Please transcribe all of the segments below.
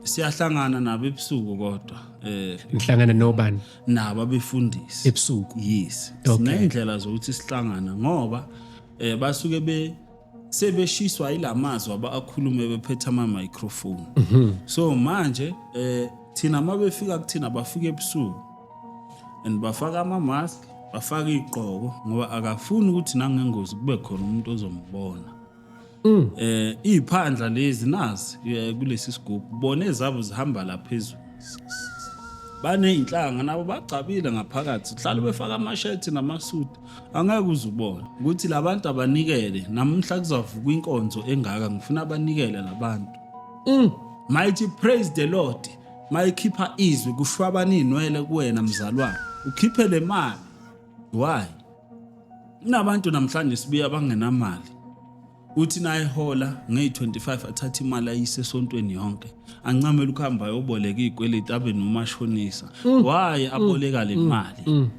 Siyahlangana nabo ebusuku kodwa Nihlangana nobani? Nabo abefundisi. Ebusuku? Yes. Okay. Sineyindlela zokuthi sihlangana ngoba basuke be sebeshiswa ilamazwi abakhulume bephethe ama microphone. So manje thina mabefika kuthina, bafika ebusuku and bafaka ama mask, bafaka igqoko ngoba akafuni ukuthi nangengozi kube khona umuntu ozombona. Iphandla lezi nazi kulesi sigubhu, bona ezabo zihamba la phezulu. Baneyinhlanga nabo, bagcabile ngaphakathi, hlale befaka amashethi namasuti, angeke uze ubone ukuthi labantu abanikele. Namhla kuzavuka inkonzo engaka, ngifuna abanikele labantu. Mighty, praise the Lord. Mayikhipha izwi kushwabana inwele kuwena mzalwane, ukhiphe le mali. Why? Kunabantu namhlanje sibuya bangenamali, uthi nayihola ngeyi-25 athathe imali ayise esontweni yonke, ancamele ukuhamba ayoboleka iy'kweleti, abe nomashonisa. Why aboleka le mali?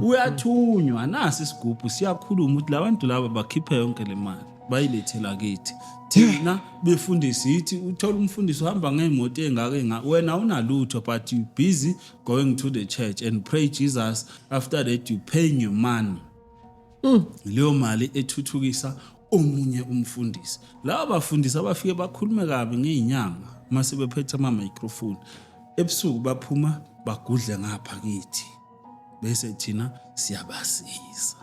Uyathunywa. Nasi isigubhu siyakhuluma ukuthi labantu laba bakhiphe yonke le mali, bayilethela kithi thina befundisi. Yithi uthola umfundisi uhamba ngey'moto ey'ngaka ey'ngaka, wena awunalutho, but you busy going to the church and pray Jesus. After that you paying your money, leyo mali ethuthukisa omunye umfundisi. Laba bafundisi abafike bakhulume kabi ngey'nyanga mase bephethe ama-microphone ebusuku, baphuma bagudle ngapha kithi, bese thina siyabasiza.